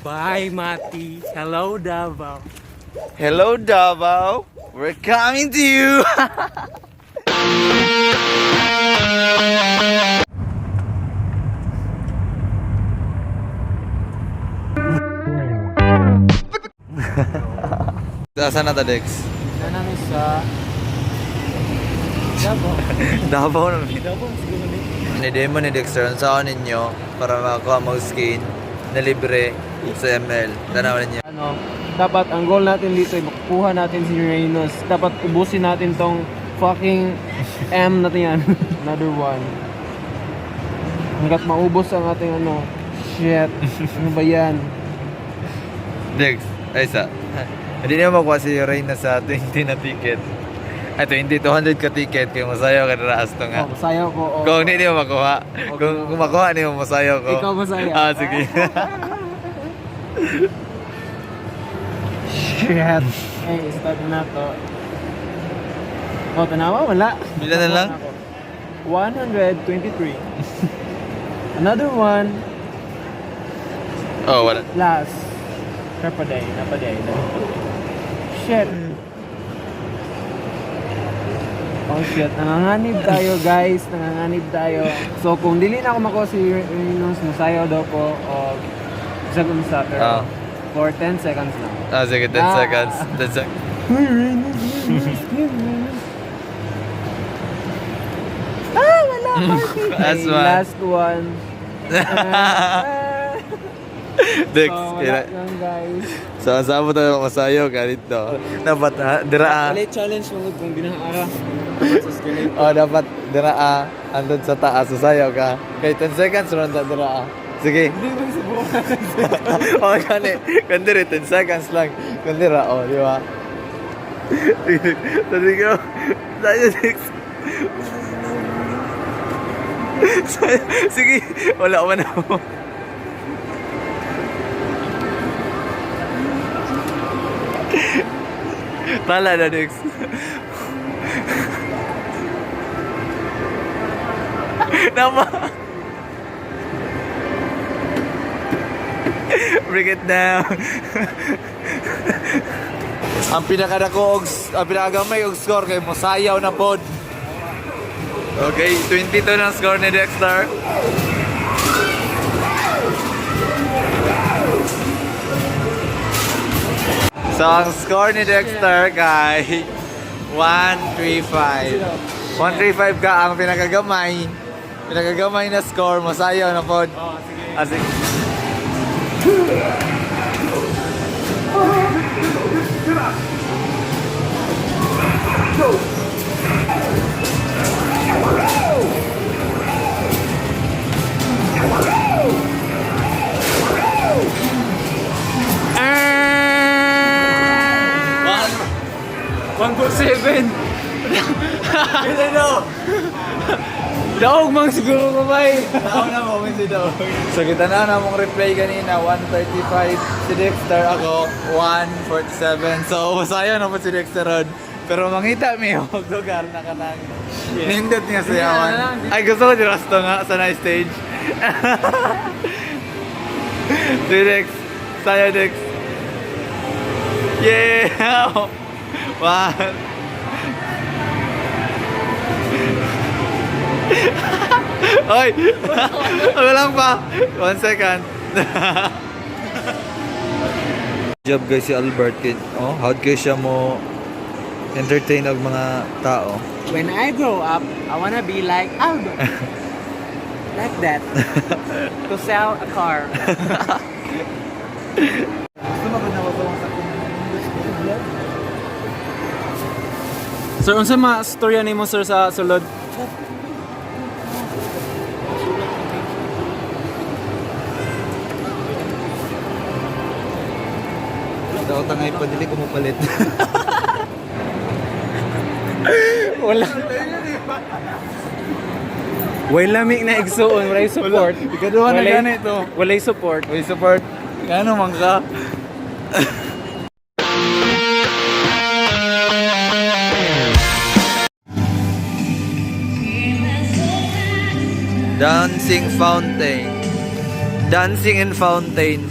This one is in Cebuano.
Bye, Mati. Hello, Davao. Hello, Davao. We're coming to you. Asa na ta, Dex? Na namin sa Davao. Davao na. Davao siguro ni. Ni-demo ni Dexter ang saan ninyo para makakuha mo skin na libre sa ML. Tanaw ninyo. Ano, dapat ang goal natin dito ay makuha natin si Uranus. Dapat ubusin natin tong fucking M natin yan. Another one. Hanggat maubos ang ating ano. Shit. Ano ba yan? Dex, ay sa. Hindi na makuha si Reyna sa 20 na ticket. Ay, 20, 200 ka ticket. Kaya masayaw ka na to nga. Oh, masayaw ko. Oh. Kung hindi mo makuha. Kung makuha, hindi mo masayaw ko. Ikaw masaya. Ah, sige. Shit. Hey, start na to. Oh, tanawa? Wala. Pila na lang? 123. Another one. Oh, wala. Last. Napaday, napaday, napaday. Shit. Oh shit, nanganganib tayo, guys, nanganganib tayo. So kung dili na ako makuha si Reynolds, musayaw daw ko o bisag unsa pero for 10 seconds lang. Ah, sige, 10 Ah. seconds. 10 seconds. Hey, Reynolds, Reynolds, Reynolds. Ah, wala, party. Last Okay, one. Last one. Ah, Dex, so, wala kira. lang, guys. So, ang sabo tayo masayaw ka dito. Dapat, ha, dira ah. Wala challenge mo kung ginaara. Oh, dapat dira ah. Andun sa taas, sasayaw ka. Kay 10 seconds, ron ta dira ah. Sige. Hindi mo siguro. Oh, gani. Kandiri, 10 seconds lang. Kandira, oh, di ba? Sabi ko, tayo, Dex. Sige, wala man ako. Tala na, Dex. Nama. Bring it down. Ang pinakadako og ang pinakagamay og score kay mosayaw na pod. Okay, 22 ng score ni Dexter. So ang score ni Dexter kay 135. 135 ka ang pinakagamay. Pinakagamay na score mosayaw na pod. Oh, sige. Ah, sige. One four seven. Ano? Daog mang siguro ko bay. Tao na mo, si Daog. So kita na na mong replay kanina, 135 si Dexter, ako 147. So masayo na po si Dexter ron. Pero mangita mi og lugar na kanang nindot niya sayawan. Ay, gusto ko di Rasto nga sa nice stage. Si Dex, sayo Dex. Yeah! One. Oy! Wala pa. One second. Job guys si Albert kay oh, how kay siya mo entertain og mga tao. When I grow up, I wanna be like Albert. Like that. To sell a car. Gusto mo na sa Sir, unsa ma storya nimo sir sa sulod? Daw tangay pa dili ko mopalit. Wala. Way lamig na igsuon, walay support. Ikaduha na Walay- gani to. Walay support. May support. Ngano man ka? Dancing fountain. Dancing in fountain.